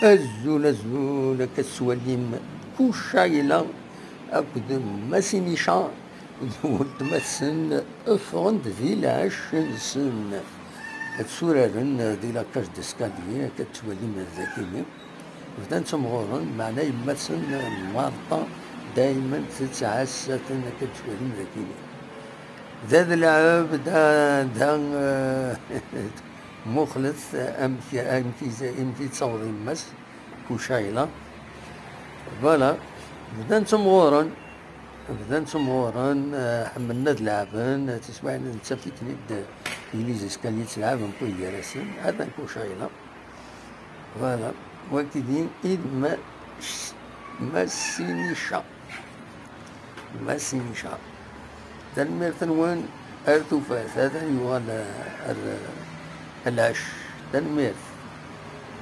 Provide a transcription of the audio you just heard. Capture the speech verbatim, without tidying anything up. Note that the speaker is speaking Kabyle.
Azul, azul, akka tettwalim Kucayla akked Mass Inica d weltma-tsen ffɣen-d di lɛecc-nsen. Ad tturaren di la cage d'escalier, akka tettwalim dagini. Bdan ttemɣuren, meɛna yemma-tsen Marta daymen tettɛassa-ten, akka tettwalim dagini. Da d lɛeb, da, da, eh, muxlet amek, amek i, amek i tettaweḍ yemma-s, Kucayla. Voilà, bdan ttemɣuren, bdan ttemɣuren, eh, ḥemmlen ad lɛeben, tiswiɛin nettaf-iten-id di les escaliers, ttlaɛben kull gar-asen, atan Kucayla. Voilà, wagi din i d ma-, Mass Inica. Mass Inica. Tanemmirt-nwen, ar tufat, atan yuɣal ar, ar lɛecc. Tanemmirt.